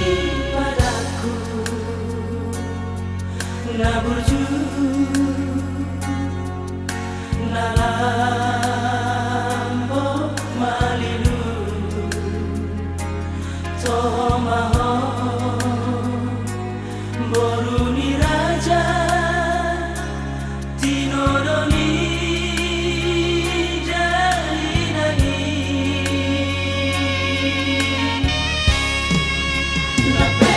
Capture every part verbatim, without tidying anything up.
Soripadanku na burju, na lambok malilu, toho ma ho boru ni raja, tinodo ni dainang i. Na pe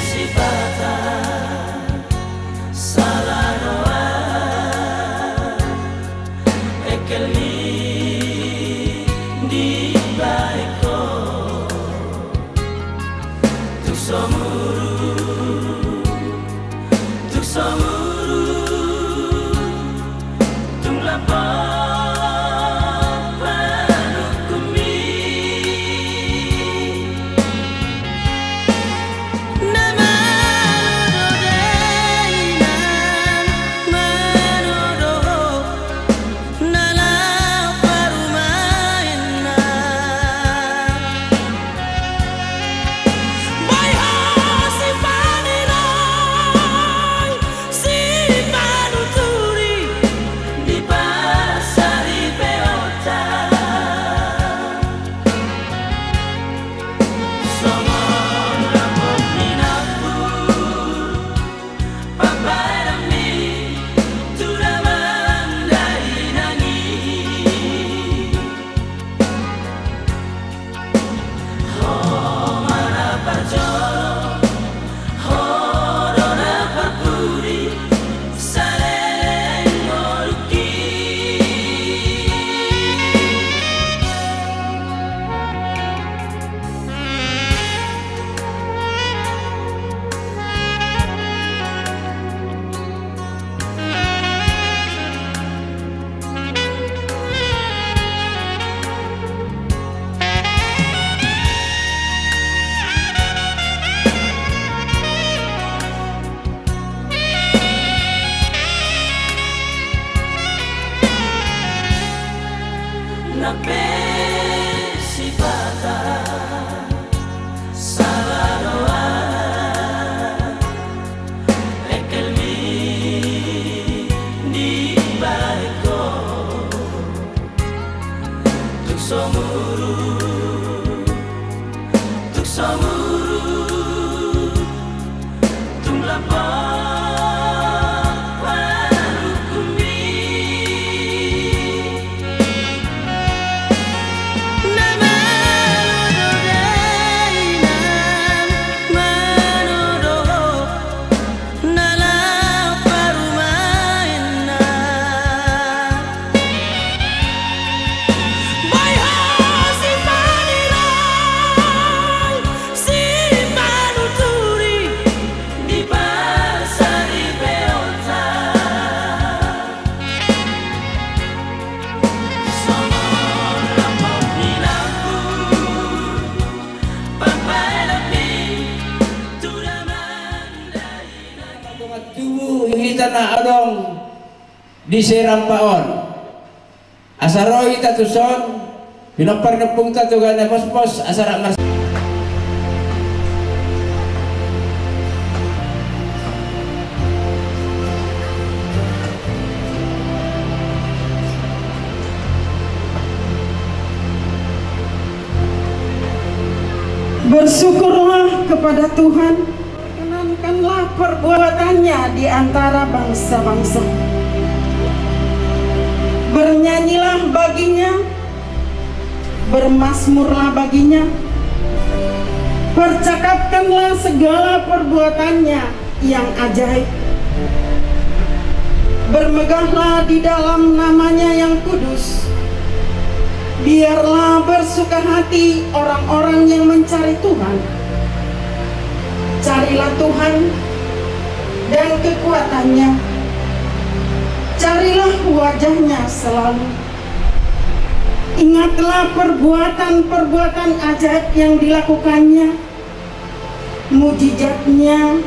sipata sala do ahu, engkel ni dibahen ho. Tung so muru, tung so muru, tung lambok panungkunmi. Na malo do dainang manodo ho, na laho parumaenna. Boi ho sipanilai, sipanuturi di pasaripeonta. Songon lambok ni nambur pambahenanmi tu damang dainang i. Ho ma na parjolo, ho do na parpudi saleleng ngolungki. Na pe sipata sala do ahu, engkel ni dibahen ho. Tung so muru, tung so muru, tung lambok panungkunmi. Na malo do dainang manodo ho, na laho parumaenna. Boi ho sipanilai, sipanuturi di pasaripeonta. Songon lambok ni nambur pambahenanmi tu damang dainang i. Tubu hita na adong di Serampa on. Asa ro hita tuson, pinompar ni ompungta tu gabe na pospos, asa rap mars- Bersyukurlah kepada Tuhan, perkenankanlah perbuatannya di antara bangsa-bangsa. Bernyanyilah baginya, bermazmurlah baginya, percakapkanlah segala perbuatannya yang ajaib. Bermegahlah di dalam nama-Nya yang kudus. Biarlah bersuka hati orang-orang yang mencari Tuhan. Carilah Tuhan dan kekuatan-Nya. Carilah wajah-Nya selalu. Ingatlah perbuatan-perbuatan ajaib yang dilakukan-Nya, mujizat-Nya,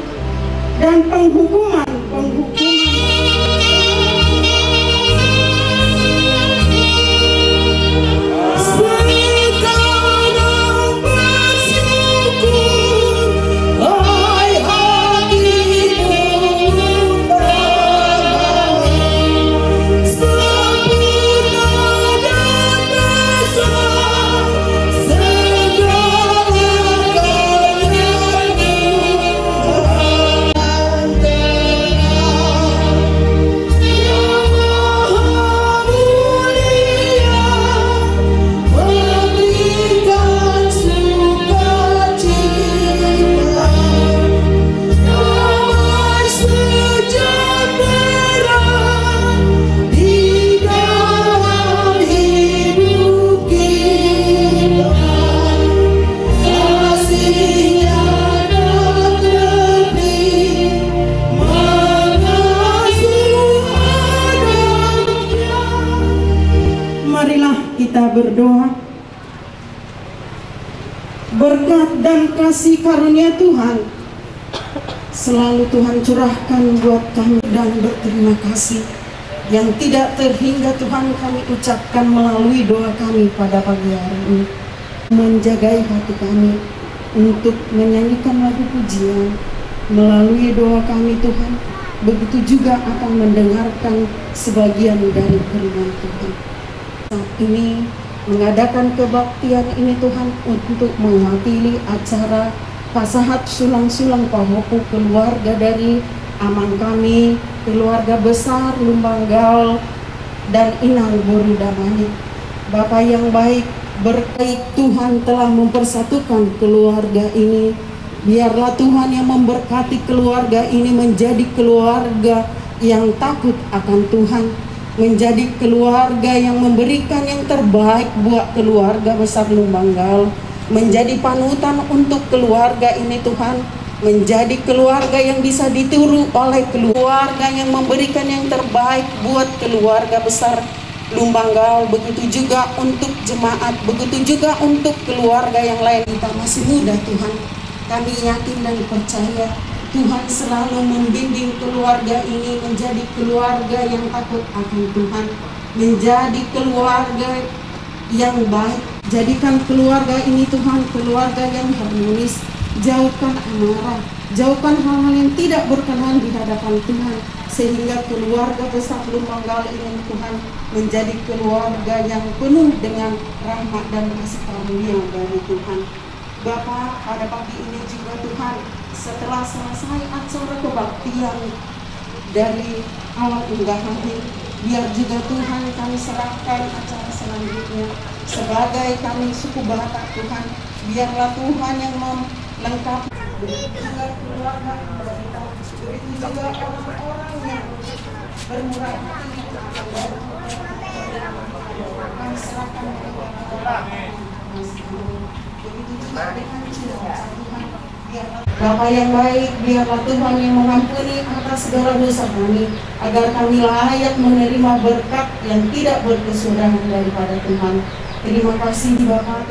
dan penghukuman-penghukuman. Marilah kita berdoa. Berkat dan kasih karunia Tuhan selalu Tuhan curahkan buat kami dan berterima kasih yang tidak terhingga Tuhan kami ucapkan melalui doa kami pada pagi hari ini. Menjagai hati kami untuk menyanyikan lagu pujian melalui doa kami Tuhan, begitu juga akan mendengarkan sebagian dari firman Tuhan. Saat ini mengadakan kebaktian ini Tuhan untuk mewakili acara pasahat sulang-sulang pahompu keluarga dari amang kami, keluarga besar Lumban Gaol dan inang boru Damanik. Bapa yang baik, berkat Tuhan telah mempersatukan keluarga ini. Biarlah Tuhan yang memberkati keluarga ini menjadi keluarga yang takut akan Tuhan, menjadi keluarga yang memberikan yang terbaik buat keluarga besar Lumban Gaol, menjadi panutan untuk keluarga ini Tuhan, menjadi keluarga yang bisa ditiru oleh keluarga yang memberikan yang terbaik buat keluarga besar Lumban Gaol, begitu juga untuk jemaat, begitu juga untuk keluarga yang lain. Kita masih muda Tuhan, kami yakin dan percaya Tuhan selalu membimbing keluarga ini menjadi keluarga yang takut akan Tuhan, menjadi keluarga yang baik. Jadikan keluarga ini Tuhan keluarga yang harmonis. Jauhkan amarah, jauhkan hal-hal yang tidak berkenan di hadapan Tuhan, sehingga keluarga besar Lumban Gaol ini Tuhan menjadi keluarga yang penuh dengan rahmat dan kasih karunia dari Tuhan. Bapa, pada pagi ini juga Tuhan, setelah selesai acara kebaktian dari awal hingga akhir, biar juga Tuhan kami serahkan acara selanjutnya sebagai kami suku Batak Tuhan, biarlah Tuhan yang melengkapi, begitu juga keluarga kita, begitu juga orang-orang yang bermurah hati, kami serahkan mereka kepada Tuhan. Bapa yang baik, biarlah Tuhan yang mengampuni atas segala dosa kami, agar kami layak menerima berkat yang tidak berkesudahan daripada Tuhan. Terima kasih Bapa.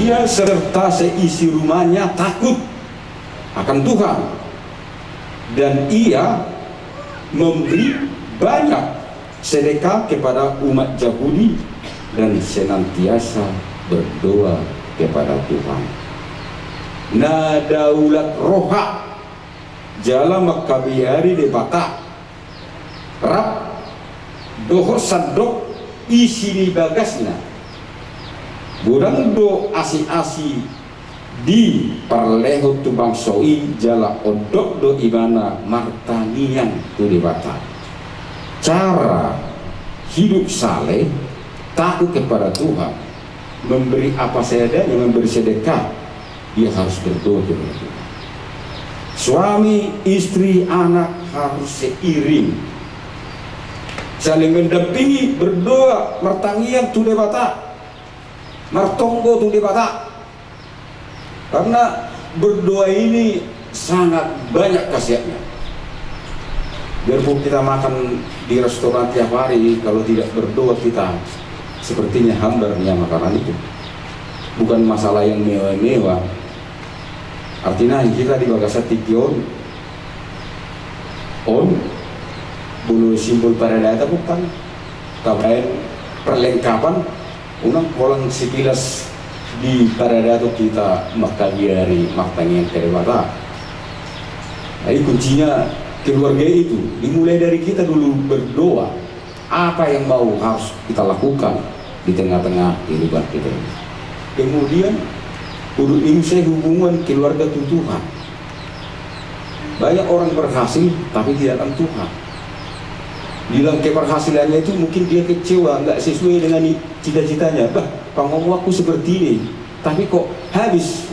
Ia serta seisi rumahnya takut akan Tuhan, dan ia memberi banyak sedekah kepada umat Yahudi dan senantiasa berdoa kepada Tuhan. Na daulat roha, jala mangkabiari Debata rap dohot sandok isi ni bagasna. Godang do asi-asi diparlehon tu bangso i, jala ondok do ibana martangiang tu Debata. Cara hidup saleh, takut kepada Tuhan, memberi apa seadanya, memberi sedekah, dia harus berdoa kepada Tuhan. Suami, istri, anak harus seiring, saling mendampingi, berdoa, martangiang tu Debata, martonggo tu Debata. Karena berdoa ini sangat banyak khasiatnya. Biarpun kita makan di restoran tiap hari, kalau tidak berdoa kita, sepertinya hambar nia makanan itu. Bukan masalah yang mewah-mewah. Artinya, kita di bagasan tingki on, on, bulu simbol paradaton, bukan, tabaen perlengkapan, unang holan sekilas diparadaton hita mangkabiari martangiang tu Debata. Jadi kuncinya keluarga itu dimulai dari kita dulu berdoa. Apa yang mau harus kita lakukan di tengah-tengah kehidupan kita ini? Kemudian, kudu ingin saya hubungan keluarga tu Tuhan. Banyak orang berhasil, tapi di dalam Tuhan. Bilang keberhasilannya itu mungkin dia kecewa, nggak sesuai dengan i-, cita-citanya. Bah, pangomoanku seperti ini, tapi kok habis,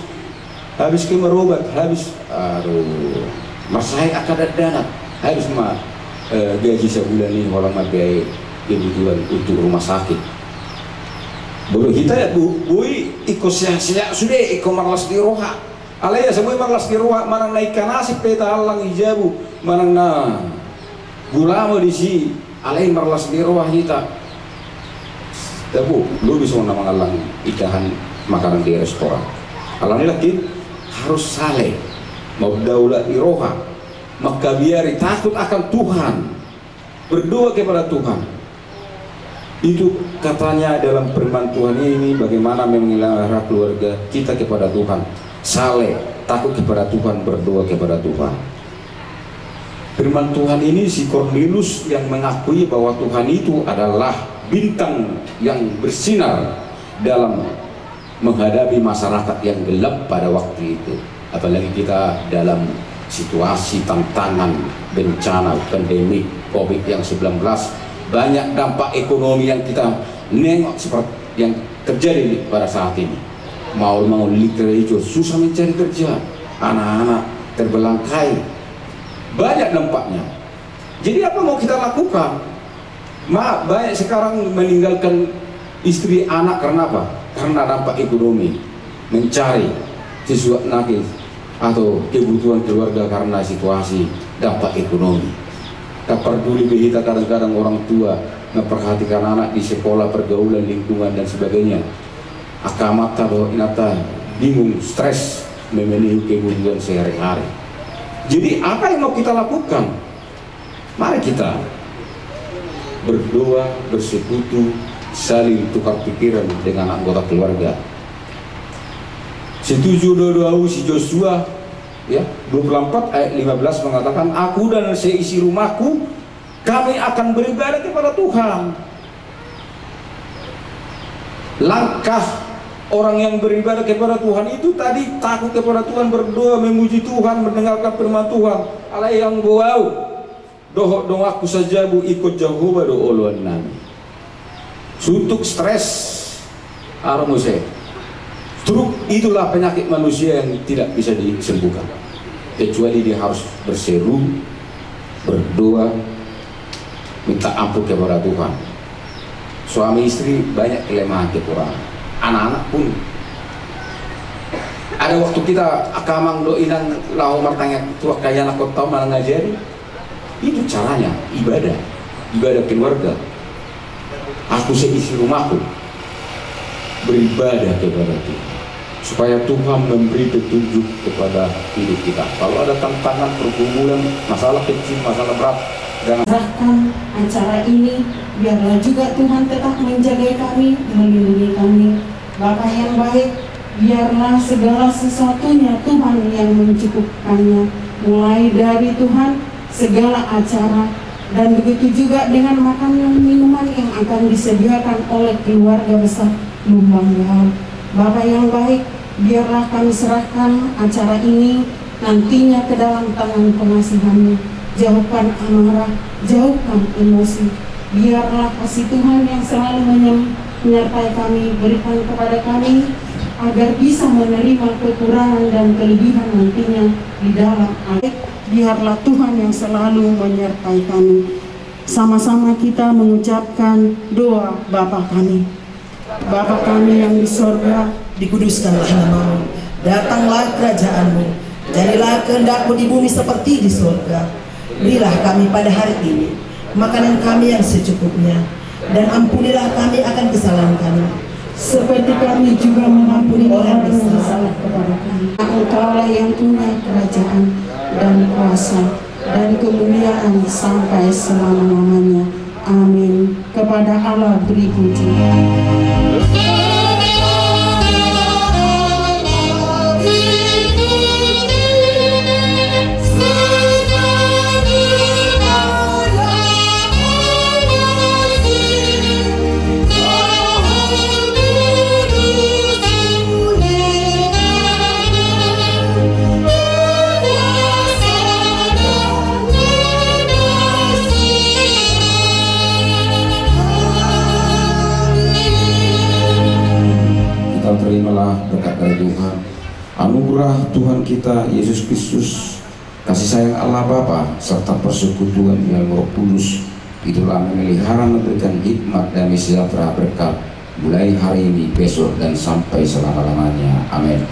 habis ke berobat, habis, aduh, marsahit angka dakdanak, habis ma, eh, gaji sabulan ini, holan ma biaya kebutuhan untuk rumah sakit. Bolo hita ya, bu-, boi ingkon sehat-sehat sude, ingkon marlas ni roha. Alai asa boi marlas ni roha, manang na ingkon asing pe tahallang di jabu, manang na gulamo disi, alai marlas ni roha hita. Dabo, lobi songon na mangallang indahan makanan di restoran. Alani lagi harus saleh, mardaulat ni roha, mangkabiari, takut akan Tuhan, berdoa kepada Tuhan. Itu katanya dalam firman Tuhan ini, bagaimana memelihara keluarga kita kepada Tuhan. Saleh, takut kepada Tuhan, berdoa kepada Tuhan. Firman Tuhan ini, si Kornelius yang mengakui bahwa Tuhan itu adalah bintang yang bersinar dalam menghadapi masyarakat yang gelap pada waktu itu. Apalagi kita dalam situasi tantangan bencana pandemi covid yang sembilan belas, banyak dampak ekonomi yang kita nengok seperti yang terjadi pada saat ini. Maol-maol, literally susah mencari kerja, anak-anak terbelangkai, banyak dampaknya. Jadi apa mau kita lakukan? Ma, banyak sekarang meninggalkan istri, anak karena apa? Karena dampak ekonomi, mencari sesuatu nakis atau kebutuhan keluarga karena situasi dampak ekonomi. Tak peduli be hita kadang-kadang orang tua memperhatikan anak di sekolah, pergaulan, lingkungan, dan sebagainya. Angka amanta dohot inanta bingung, stres, memenuhi kebutuhan sehari-hari. Jadi, apa yang mau kita lakukan? Mari kita berdoa, bersekutu, saling tukar pikiran dengan anggota keluarga. Setuju do, do ahu si Josua, ya, dua puluh empat ayat lima belas mengatakan, "Aku dan seisi rumahku, kami akan beribadah kepada Tuhan." Langkah orang yang beribadah kepada Tuhan itu tadi takut kepada Tuhan, berdoa, memuji Tuhan, mendengarkan firman Tuhan. Alai anggo ahu dohot donganku sajabu ingkon Jahowa do oloannami. Suntuk, stres, aro muse stroke, itulah penyakit manusia yang tidak bisa disembuhkan kecuali dia harus berseru, berdoa, minta ampun kepada Tuhan. Suami istri banyak kelemahan, kekurangan. Anak-anak pun. Ada waktu kita, angka amang dohot inang, laho martangiang tu angka ianakhonta on manang na jadi. Itu caranya ibadah, ibadah keluarga. Aku seisi rumahku beribadah kepada Tuhan, supaya Tuhan memberi petunjuk kepada hidup kita. Kalau ada tantangan, pergumulan, masalah kecil, masalah berat, jangan. Serahkan acara ini, biarlah juga Tuhan tetap menjaga kami, melindungi kami. Bapa yang baik, biarlah segala sesuatunya Tuhan yang mencukupkannya. Mulai dari Tuhan, segala acara, dan begitu juga dengan makanan minuman yang akan disediakan oleh keluarga besar Lumban Gahal. Bapa yang baik, biarlah kami serahkan acara ini nantinya ke dalam tangan pengasihan-Mu. Jauhkan amarah, jauhkan emosi. Biarlah kasih Tuhan yang selalu menyem-, menyertai kami, berikan kepada kami agar bisa menerima kekurangan dan kelebihan nantinya di dalam. Biarlah Tuhan yang selalu menyertai kami. Sama-sama kita mengucapkan doa Bapa kami. Bapa kami yang di sorga, dikuduskanlah nama-Mu, datanglah kerajaan-Mu, jadilah kehendak-Mu di bumi seperti di sorga. Berilah kami pada hari ini makanan kami yang secukupnya, dan ampunilah kami akan kesalahan kami, seperti kami juga mengampuni orang yang bersalah kepada kami. Engkaulah yang punya kerajaan dan kuasa dan kemuliaan sampai selama-lamanya. Amin. Kepada Allah beri puji. Kita terimalah berkat dari Tuhan, anugerah Tuhan kita Yesus Kristus, kasih sayang Allah Bapa, serta persekutuan yang Roh Kudus, itulah memelihara, memberikan hikmat, damai sejahtera, berkat mulai hari ini, besok, dan sampai selama-lamanya. Amin.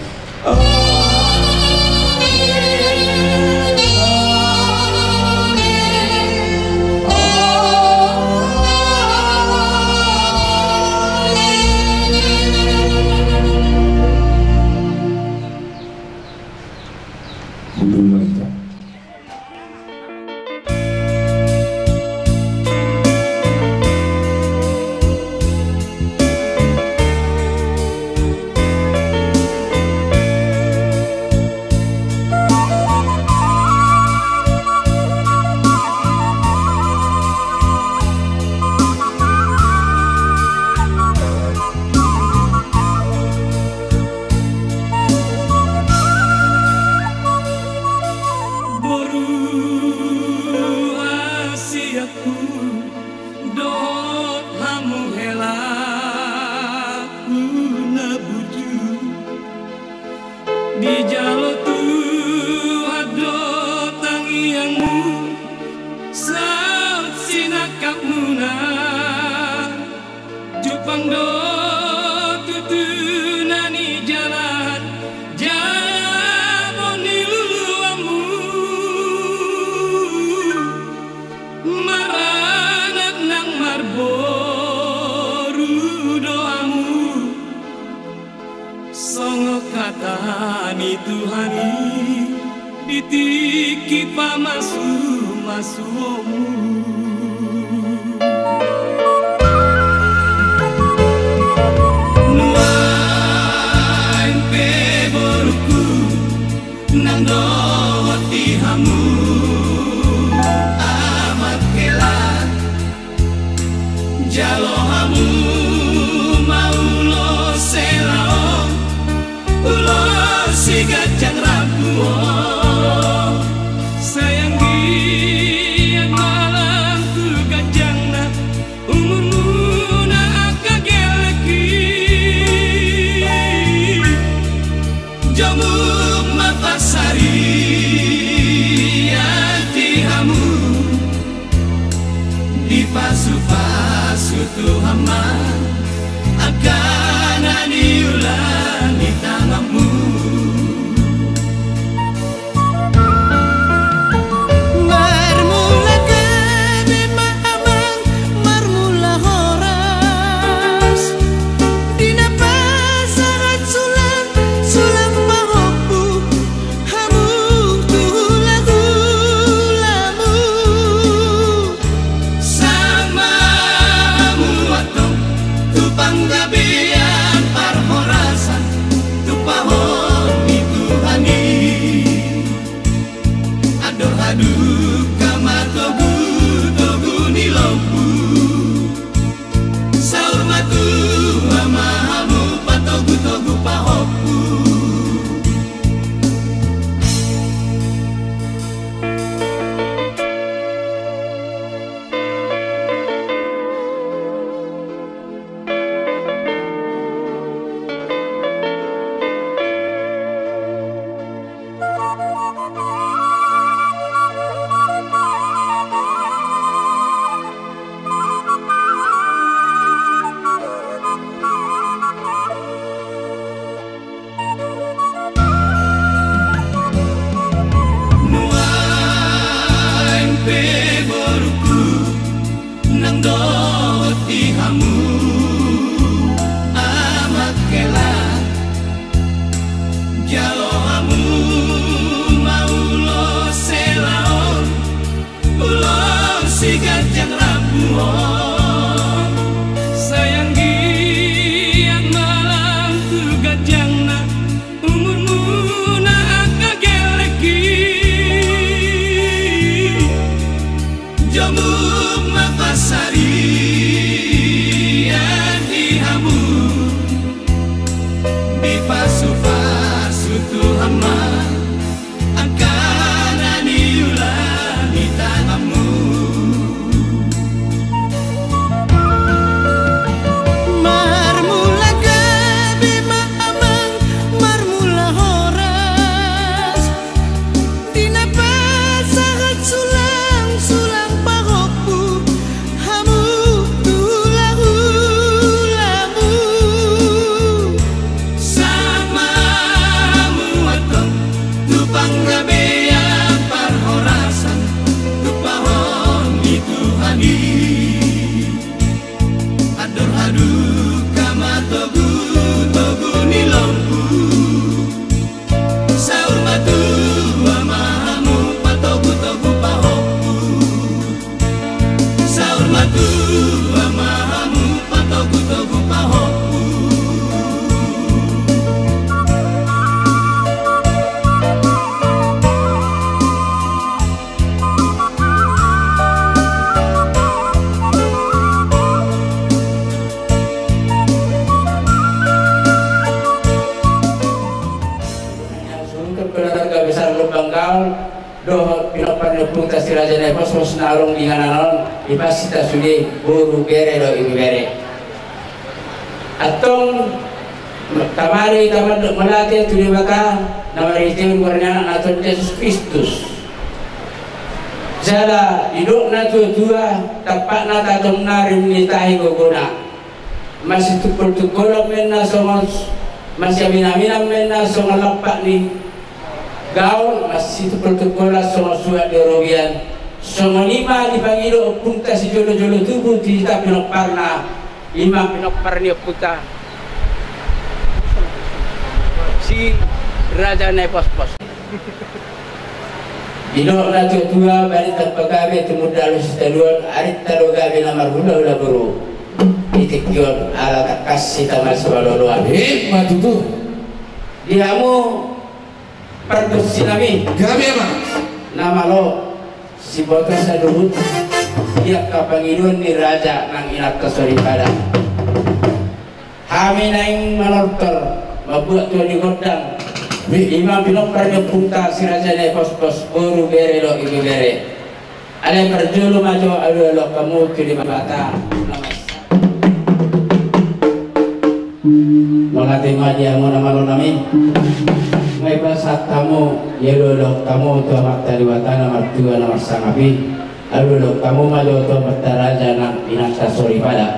Boru hasianku dohot hamu helaku na bujur, dijalo Tuhan do tangiangmu saut sinangkapmuna. Jumpang do tutu na nijalahan jala boi niluluanmu. Maranak nang marboru do hamu. Songon hata ni Tuhan i, di tingki pamasumasuonmu. Nuaeng pe borungku, nang dohot di hamu amak hela, jalo hamu ma ulos hela on, ulos si ganjang rambu on. Sai anggiat ma lam tu ganjangna umurmuna angka gellengki. Jomuk ma pansarian di hamu, dipasupasu Tuhan ma angka na niula ni tanganmu. Marmula gabe ma amang, marmula horas. Di na pasahat sulang, sulang pahompu, hamu tu hulahulamu. Sahat ma hamu antong tu panggabean parhorasan, tu Buka ma togu-togu ni lombu. Saur matua ma hamu patogu-togu pahompu. Nuaeng pe borungku, nang dohot di hamu amak hela, jalo hamu ma ulos hela on, ulos si ganjang rambu on. Sai anggiat ma lam tu ganjangna umurmuna angka gellek i. Jomuk ma pansarian di hamu, dipasupasu Tuhan ma angka na niula ni tanganmu. Marmula gabe ma amang, marmula horas. Di na pasahat sulang-sulang pahompu hamu tu hulahulamu. Sahat ma hamu antong tu panggabean parhorasan, tumpahon ni Tuhan i. Andor haduka ma togu-togu ni lombu. Saur matua ma hamu patogu-togu pahompu. Saur matua ma hamu patogu-togu pahompu. Untuk keluarga besar Lumban Gaol dohot pinompar ni ompunta si Raja Naipospos na adong di inganan on, di parsita sude boru, bere dohot ibebere. Antong tama do hita mandok mauliate tu Debata na marhitehon goar ni Anakna Tuhan Jesus Kristus. Jala didok na tua-tua, tampakna tatomna, rim ni tahi gogona. Masitungkol-tungkolan ma inna songon, masiamin-aminan ma inna songon lampak ni gaol, masitungkol-tungkolan songon suhat ni robean. Songon i ma dipangido ompunta sijolo-jolo tubu tu hita pinomparna, i ma pinompar ni ompunta si Raja Naipospos. Didok na tua-tua, barita pagabe tumundalhon sitadoan, arinta do gabe na marhulahula boru. Di tingki on ala tangkas hita masimaloloan. Emma tutu. Di hamu pargonsinami. Gabe ma. Na malo siboto saluhut di angka pangidoan ni raja nang inanta soripada. Hami naeng manortor mambuat tua ni gondang. I ma pinompar ni ompunta si Raja Naipospos, boru, bere dohot ibebere. Alai parjolo ma jo alualuhon hamu tu Debata. Mauliate ma di hamu na malonami. Nunga pasahat hamu, dialualuhon hamu tu Amanta Debata na martua na marsangap i. Alualuhon hamu ma jo tu amanta raja nang inanta soripada.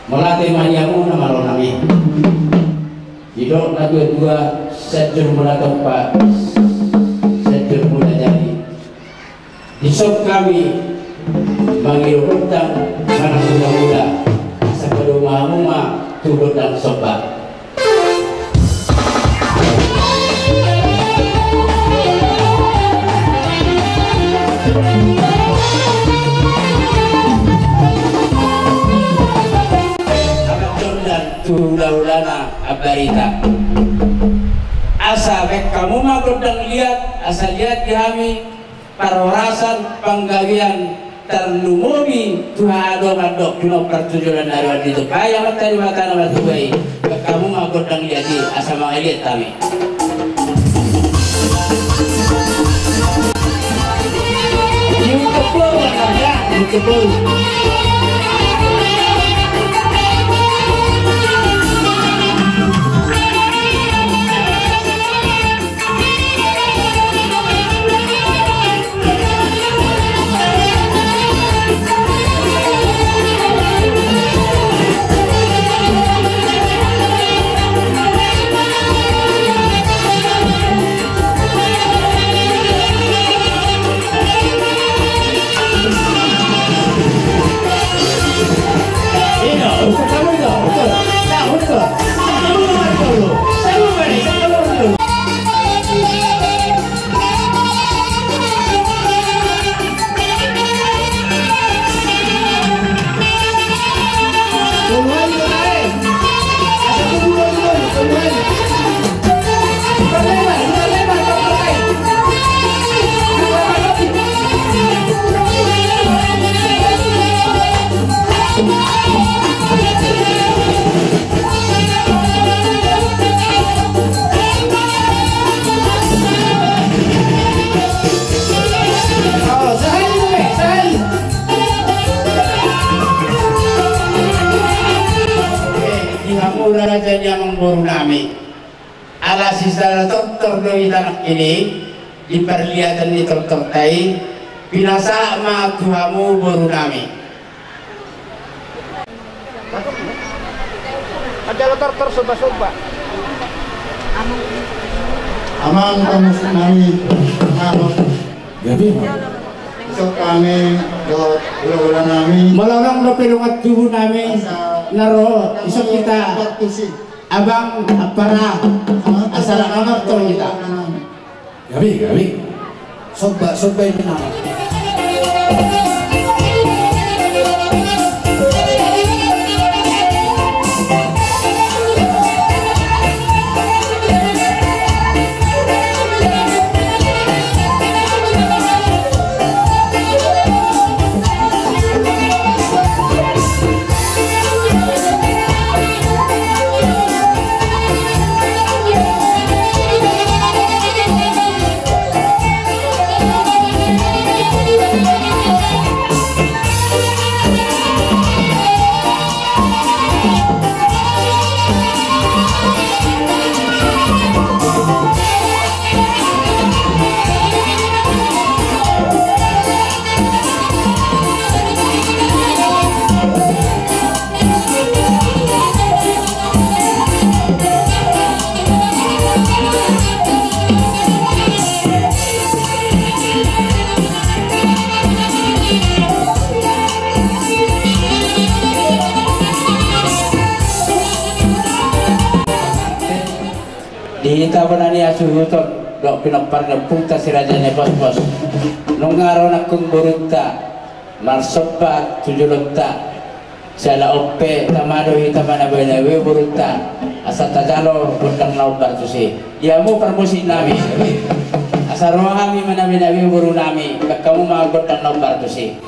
Mauliate ma di hamu na malonami. Didok na tua-tua, sianjur muna tompa, sianjur muna jadi. Dison hami mangido gondang manang mula-mula, asa padomu hamu ma tu gondang somba. tu hulahulana Ambarita. Asa baen hamu ma gondang liat, asa liat di hami parhorasan panggabean tarlumobi tu hahadoman dohot pinompar tu joloan ni ari on. Ditompa i Amanta Debata na martua i, baen hamu ma gondang liat i asa mangaliat hami. Di hamu raja ni amangboru nami. Ala sisada tortor do hita nangkin i, di parliatan ni tortorta i, pinasahat ma tu hamu boru nami. Andalo tortor somba-somba. Amang pamusuk nami. Amang. Gabe ma. Isop hami dohot hulahula nami. Molo adong dope dongan tubu nami. Asa na ro isop hita. Abang, ampara, asa na mangarto hita. Gabe, gabe. Somba, somba i ma. Di hita bona ni hasuhuton dohot pinompar ni ompunta si Raja Napospos, nunga ro nangkin borunta marsomba tu jolonta. Siala on pe tama do hita manabe-nabe borunta, asa tajalo gondang na hombar tusi. Di hamu parmusik nami, asa ro hami manabe-nabe boru nami, baen hamu ma gondang na hombar tusi.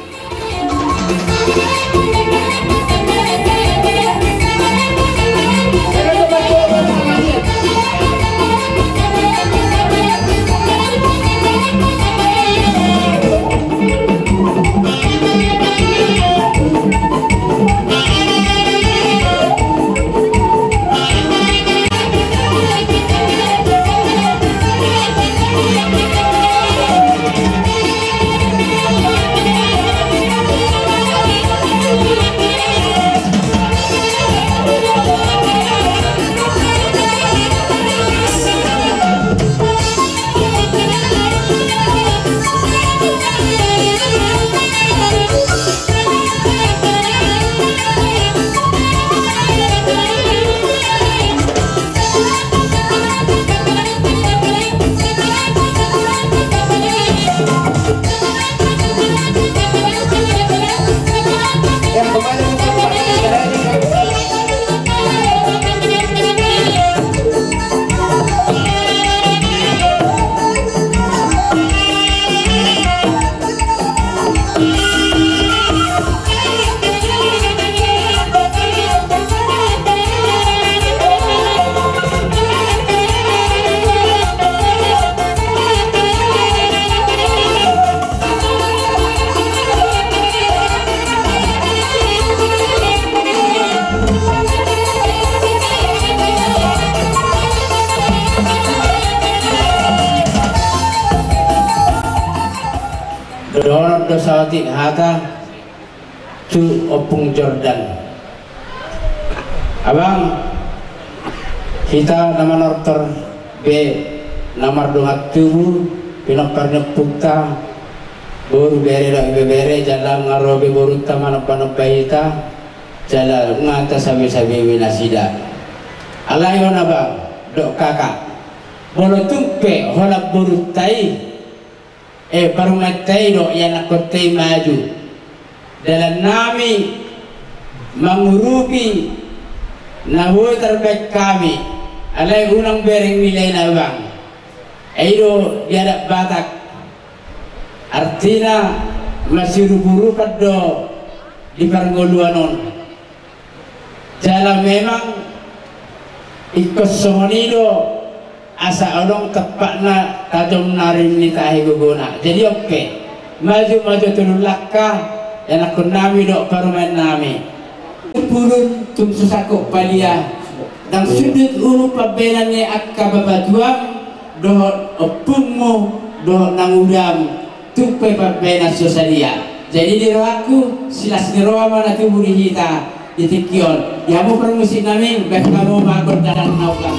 Dosa otik hata tu Ompung Jordan. Abang, hita na manortor be na mardongan tubu, pinompar ni ompunta, boru, bere dohot ibebere, jala nga ro be borunta manomba-nomba hita, jala nga tasabe-sabe be nasida. Alai on abang dohot kakak, molo tung pe holan borunta i, eh, parumaenta i do ianakhonta i maju. Dalannami mangurupi na boi tarbaen hami, alai unang bereng nilaina abang. Ai i do di adat Batak, artina masiurup-urupan do di parngoluan on. Jala memang ingkon songon i do asa adong tempatna tajom na rim ni tahi gogona. Jadi on pe, maju-maju tolu langkah, ianakhonnami dohot parumaennami. Pulun tung so sangkot palia, ndang sundut uhum pambaenan ni angka bapatuam dohot ompungmu dohot nangudam. Tung pe pambaenan so sadia. Jadi di rohangku, silas ni roha ma na tubu di hita di tingki on. Di hamu parmusiknami, baen hamu ma gondang na ungkap.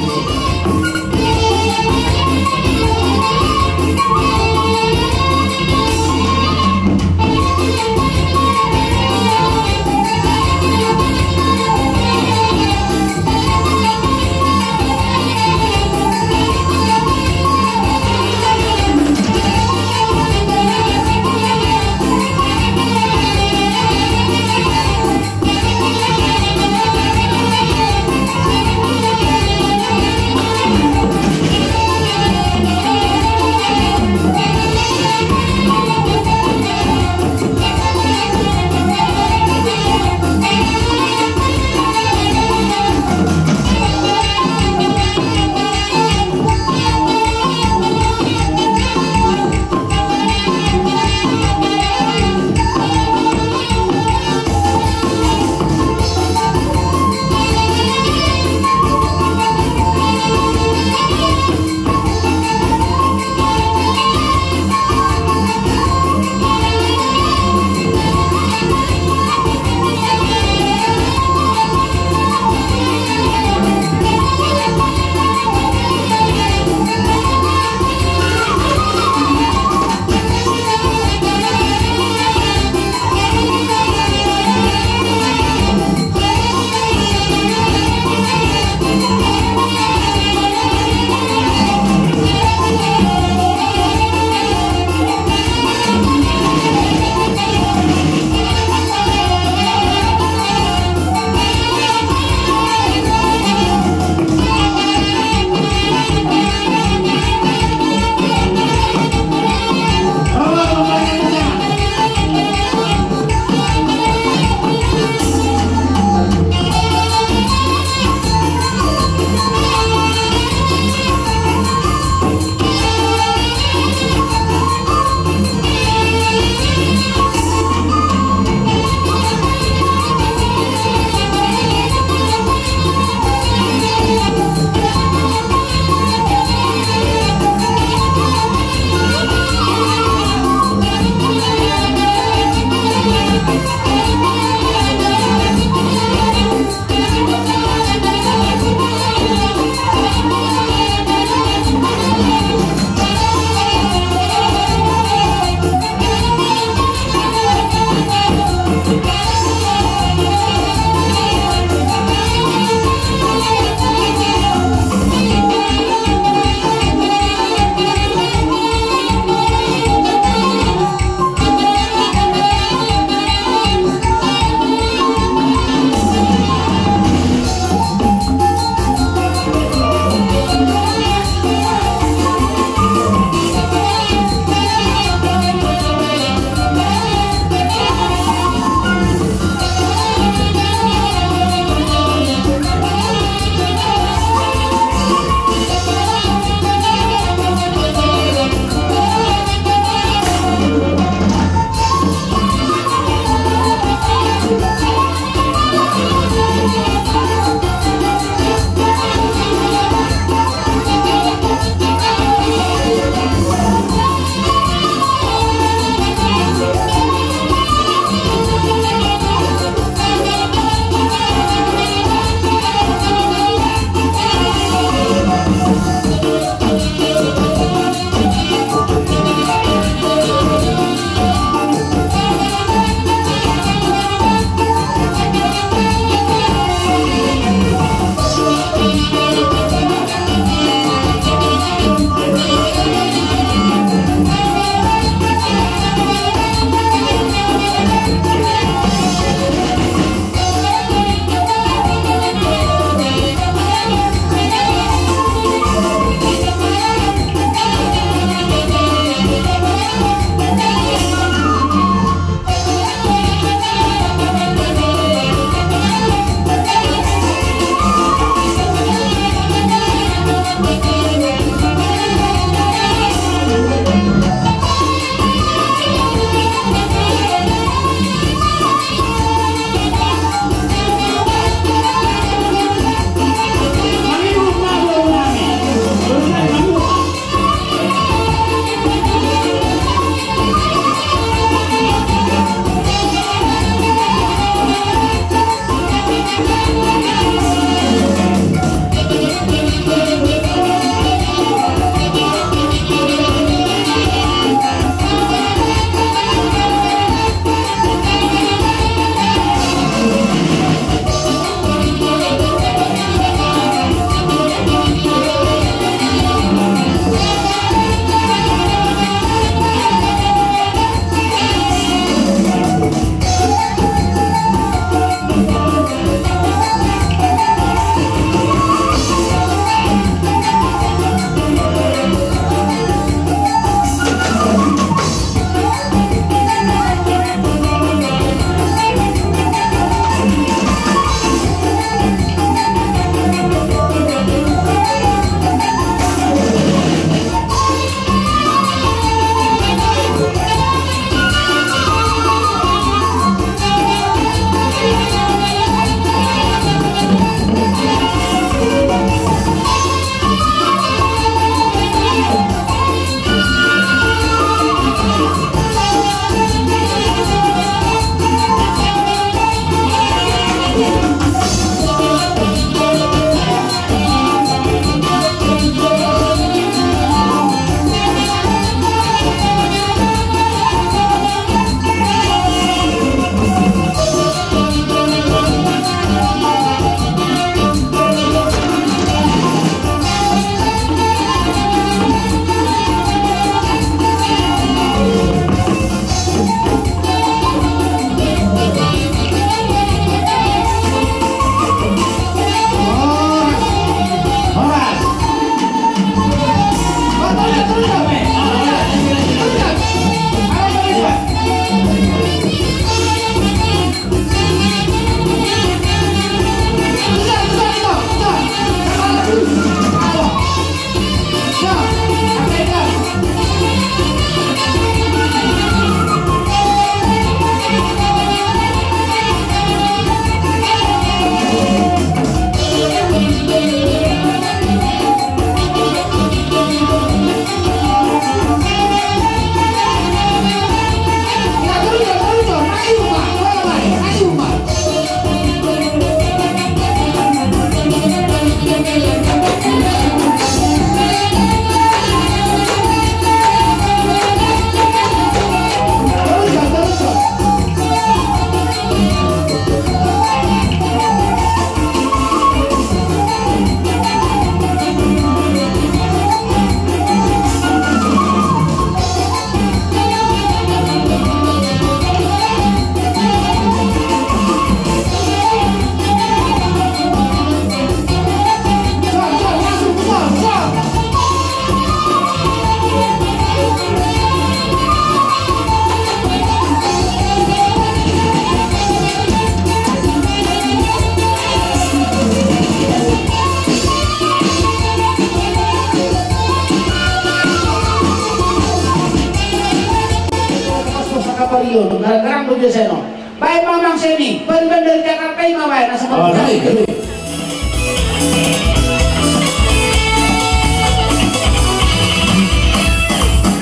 Garang-garang do biasa i, no. Baen ma, Amang Seni, pariban dari Jakarta i ma baen, asa. Oh, baen. Baik, baik.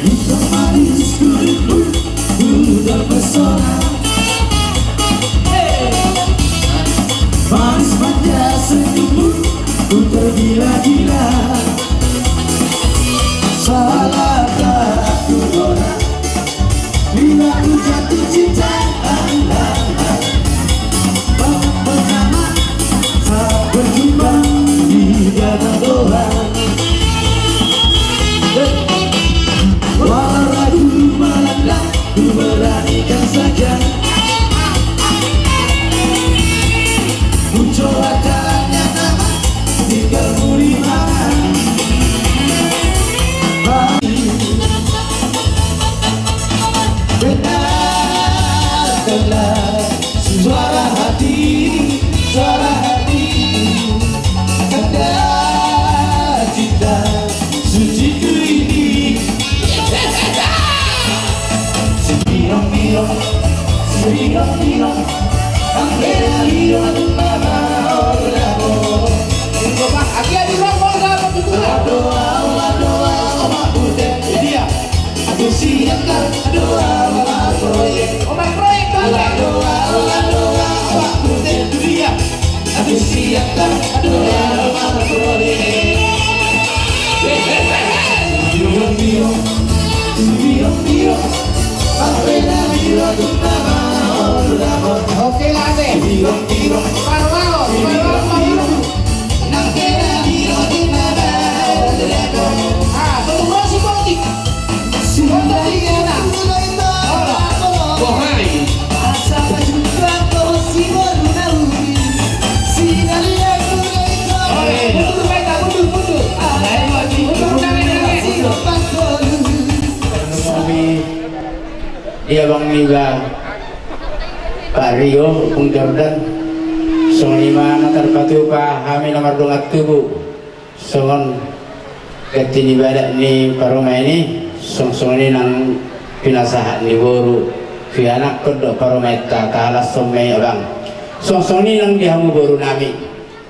Hitam manis kulitmu, ku terpesona. Manis manja senyummu, ku tergila-gila. Salahkah aku, Nona, bila ku jatuh cinta? Babak pertama tak berjuang di danau toba. Walau ragu melanda, ku beranikan saja. Ku coba jalannya nama, tinggalmu di mana? Dengarkanlah suara hati, suara hati. Tanda cinta suciku ini. Sirong-sirong, sirong-sirong. Oke, late. Parwao, parwao, parwao. Ah, tunggu si Botik. Di abang niba Pak Rio, Bung Jordan, songon i ma na tarpatupa hami na mardongan tubu. Songon ganti ni badak ni parumaen i, songon i nang pinasahat ni boru tu ianakhon dohot parumaenta, tahalashon ma i abang. Songon i nang di hamu boru nami,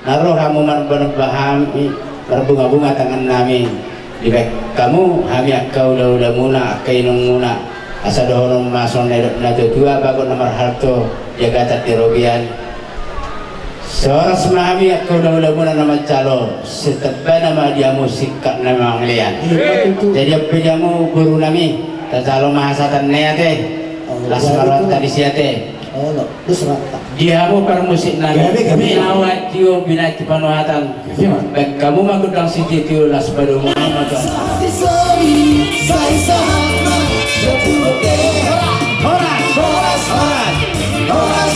na ro hamu manomba-nomba hami, marbunga-bunga tangan nami. Dibaen hamu hami angka ula-ula muna, angka inong muna, asa dohonon ma songon na nidok ni natua-tua, bagot na marhalto, jagatan di robean. Sai horas ma hami angka ula-ula muna na manjalo, sai tamba nama di hamu singkat na mangalean. Jadi on pe di hamu boru nami, tajalo ma hasahatan na i ate. Las ma rohanta disi ate. Di hamu parmusik nami, binaen tio, binaen tu panuhatan. Baen hamu ma gondang sitio-tio, las padomu ma tu. Horas, horas, horas.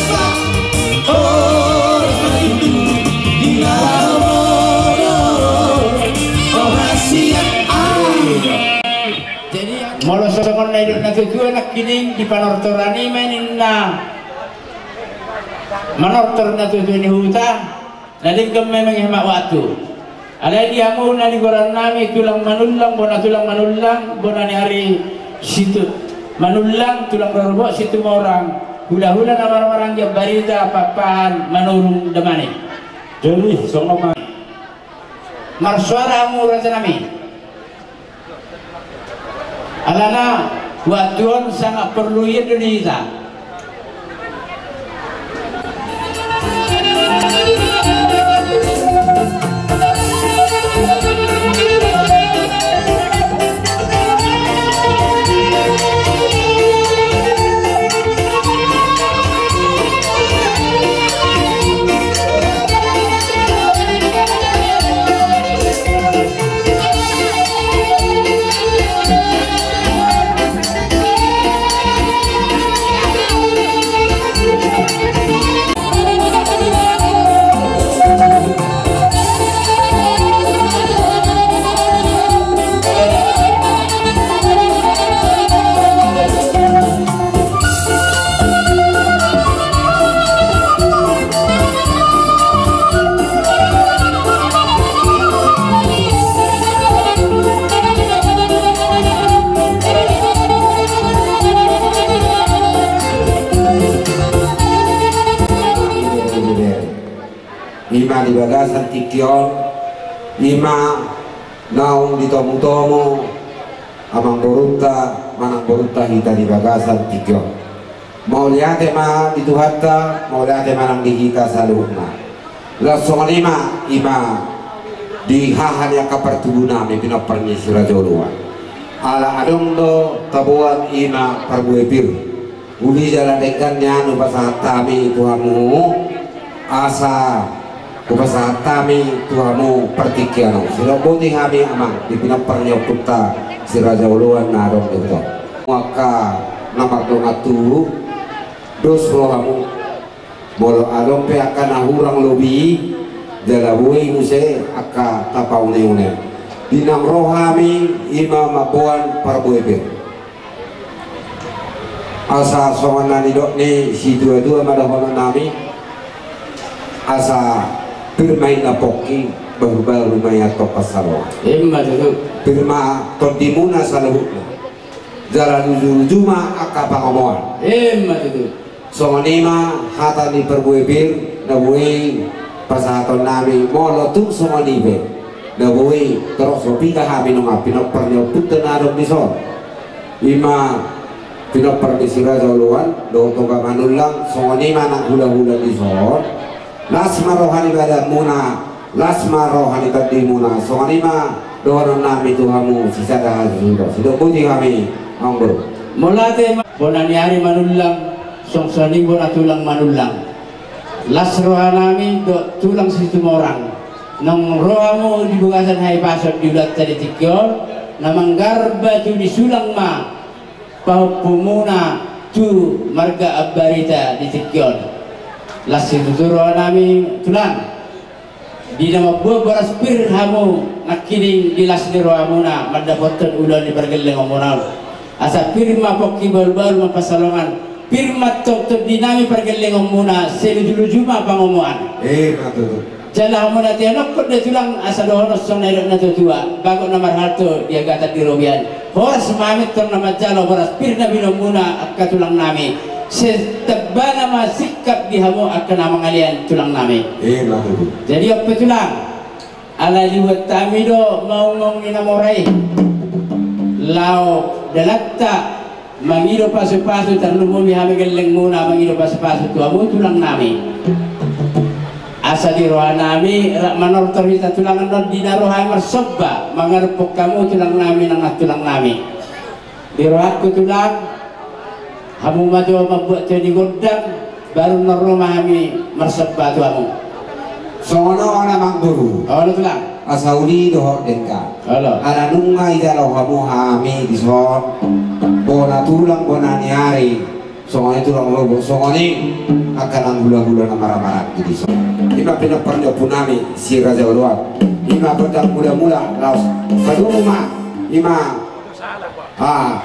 Molo songon na nidok ni natua-tua nangkining, di panortoran i ma ninna manortor natua-tua ni huta. Na denggan memang i ma waktu. Alai di hamu na di goran nami tulang Manullang, bona tulang Manullang, bona ni ari Situ-, Manullang, tulang rorobot Situmorang, hula-hula na marhaha maranggi, barita, pahan-pahan, Manurung, damani. Jadi songon ma. Marsuara hamu raja nami. Alana waktu on sangat porlu i do di hita. Di bagasan tingki on, ima naung ditomutomu amangborunta manang borunta hita di bagasan tingki on. Mauliate ma di Tuhanta, mauliate ma nang di hita saluhutna. Laos songon i ma, ima di haha ni angka partubu nami pinompar ni Si Raja Oloan. Ala adong do taboan ima parbue pir. Uli jala denggan nian hupasahat hami tu hamu, asa hupasahat hami tu hamu partingkian on. Sidok boti hami amang di pinompar ni ompunta Si Raja Oloan na adong di huta on. Angka na mardongan tubu, dos rohamu. Molo adong pe angka na hurang lobi, jala boi muse angka tapauneune. Di naung ro hami ima mamboan parbue pir. Asa songon na nidok ni situatua ma dohonon nami, asa pir ma inna pongki, bahulbahul ma i antong pansalongan. Ima tutu. Pir ma tondimuna saluhutna. Jala lujuluju ma angka pangomoan. Ima tutu. Songon i ma hata ni parbue pir na boi pasahaton nami, molo tung songon i pe na boi torop so pita hami nunga pinompar ni ompunta na adong dison. Ima pinompar ni Si Raja Oloan dohot Toga Manullang, songon i ma nang hulahula dison. Las ma roha ni badanmuna, las ma roha ni tondimuna, songon i ma dohonon nami tu hamu sisada hasusuda. Sidok boti hami, amangboru. Mauliate ma bona ni ari Manullang, songon i bona tulang Manullang. Las roha nami dohot tulang Situmorang. Naung ro hamu di bagasan hahipason di ulaonta di tingki on, na manggarba tu ni sulang ma pahompumuna tu marga Ambarita di tingki on. Las situtu roha nami tulang. Di na mamboan boras pir hamu nangkining di las ni rohamuna mandapothon ulaon ni pargellengonmuna on. Asa pir ma pongki, bahulbahul ma pansalongan, pir ma tongtong di nami pargellengonmuna, sai lujuluju ma pangomoan. Ima tutu. Jala hamu na tianongkon do tulang, asa dohonon songon na nidok ni natuatua, bagot na marhalto di agatan di robean. Horas ma hami antong na manjalo boras pir na binoanmuna angka tulang nami. Sai tamba ma singkat di hamu angka na mangalean tulang nami. Ima tutu. Jadi on pe tulang, ala dibuat hami do maungmaung ni na mora i laho dalanta mangido pasupasu, tarlumobi hami gellengmuna mangido pasupasu tu hamu tulang nami. Asa di roha nami rap manortor hita tulang on di na ro hami marsomba mangadophon hamu tulang nami, nang tulang nami. Di rohangku tulang, hamu ma jo mambuat tu di gondang, baru na ro ma hami marsomba tu hamu. Songon on amangboru. Olo tulang. Asa uli dohot denggan. Olo. Ala nunga dijalo hamu hami dison, bona tulang bona ni ari. Songon i tulang lobok, songon i angka nang hulahula na maramaranggi dison. Ima pinompar ni ompu nami Si Raja Oloan. Ima gondang mulamula, laos padomu ma. Ima. Ah.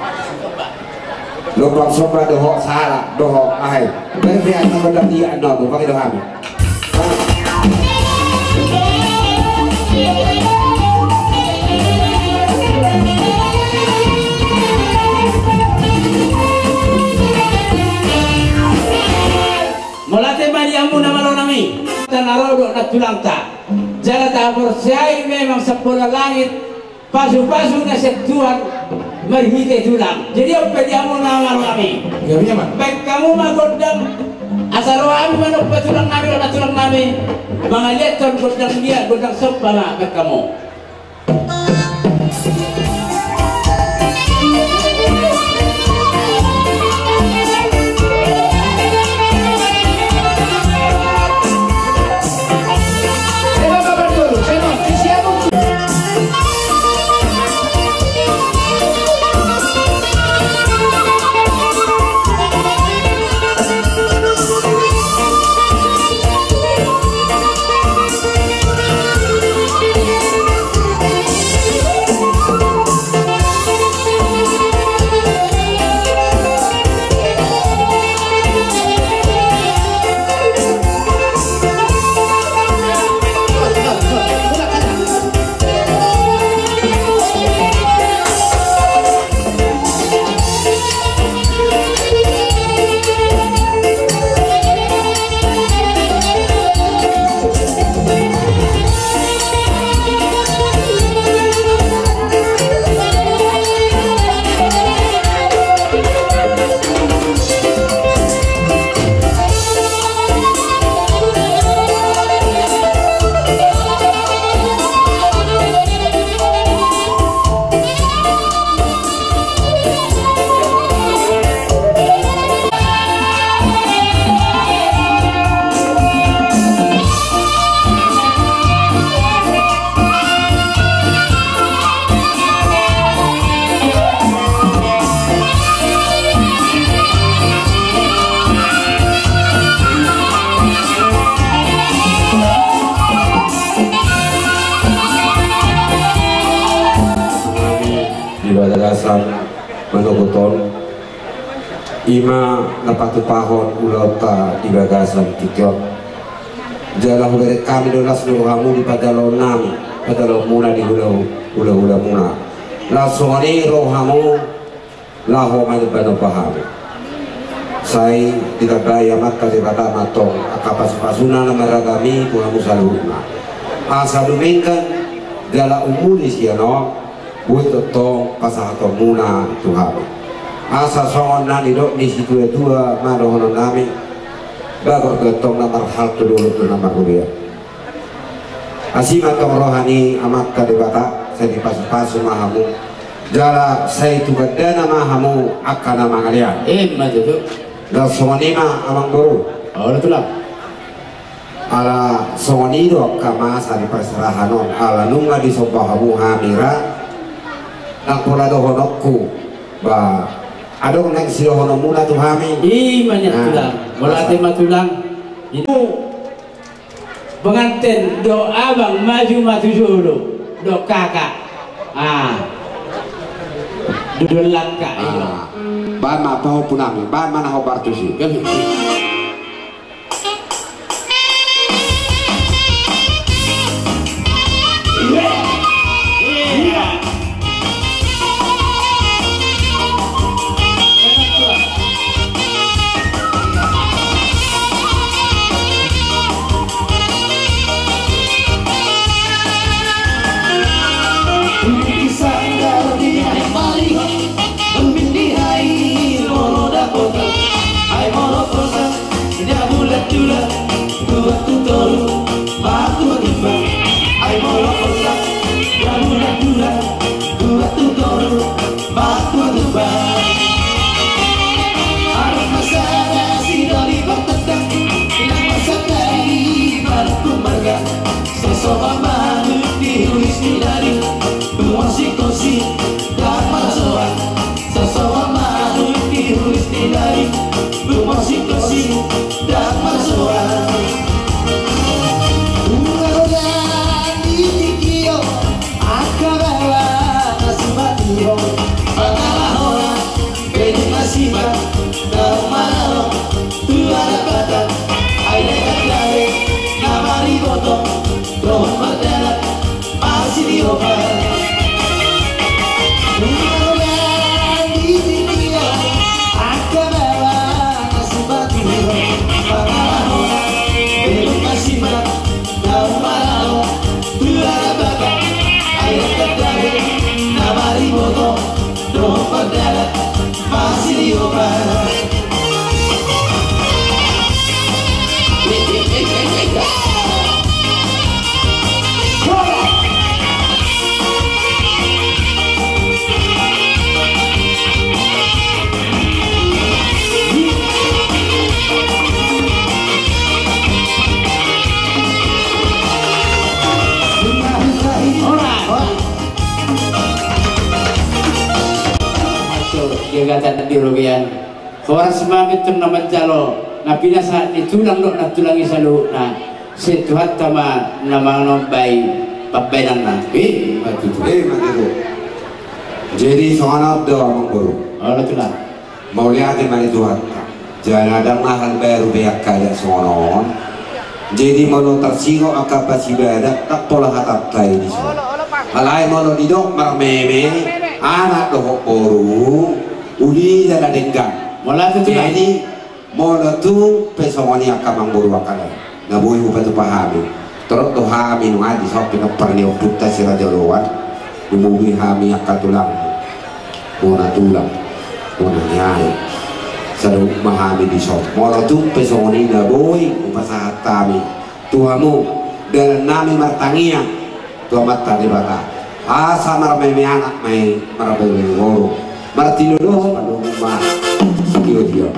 Lombang somba dohot sahala dohot aha i. Berarti angka gondang dia no, gondang i do hami. Mauliate ma di hamuna malo nami. Tano do na tulangta. Jala tahaporseai memang sambola langit. Pasupasu na sian Tuhan marhite tulang. Jadi on pe di hamu na malo nami. Baen hamu ma gondang. Asa ro hami manomba tulang nami, ro na tulang nami. Mangaliathon gondang dia, gondang somba ma baen hamu. manogot on, i ma na patupahon ulaonta di bagasan tingki on. Jala hubereng hami do las ni rohamu di pajaloonnami, pajaloonmuna di hula, hulahulamuna. Las songon i rohamu laho manombanomba hami. Sai ditambai Amanta Debata ma tong angka pasupasuna na marragam i tu hamu saluhutna. Asa dumenggan jala umuli sian on, boi tongtong pasahatonmuna tu hami. Asa songon na nidok ni situatua ma dohononnami, bagot gantong na marhalto, dolok do na marrobean. Asi ma tong roha ni Amanta Debata, sai dipasupasu ma hamu. Jala sai tu gandana ma hamu angka na mangalean. Ima tutu. Jala songon i ma amangboru. Olo tulang. Ala songon i do angka masa ni parserahan on, ala nunga disomba hamu hami ra. Ndang pola dohononku, ba adong naeng sidohononmuna tu hami. Ima nian tulang. Molo ate ma tulang. Penganten do abang maju ma tu jolo do kakak. Ah. Do langka. Baen ma pahompunami, baen ma na hombar tusi. Gagatan di robean. Horas ma mintor na manjalo na pinasahat ni tulang dohot nantulang i saluhutna. Sai Tuhanta ma na manombai pambahenanna. Ima tutu. Ima tutu. Jadi songon on do amangboru. Olo tulang. Mauliate ma di Tuhanta. Jala ndang na hal baru be angka adat songon on. Jadi molo tarsingot angka pasibadak, ndang pola hatanta i dison. Alai molo didok marmeme anak dohot boru, uli jala denggan. Molo tung pe songon i angka amangboru angka lae, na boi hupatupa hami. Torop do hami nunga dison pinompar ni ompunta si Raja Oloan. Dumodui hami angka tulang, bona tulang, bona ni aek. Saluhut ma hami dison. Molo tung pe songon i na boi hupasahat hami tu hamu, dalannami martangiang tu Amanta Debata. Asa marmeme anak ma i, marmeme boru. Martinodohon ma sitio-tio.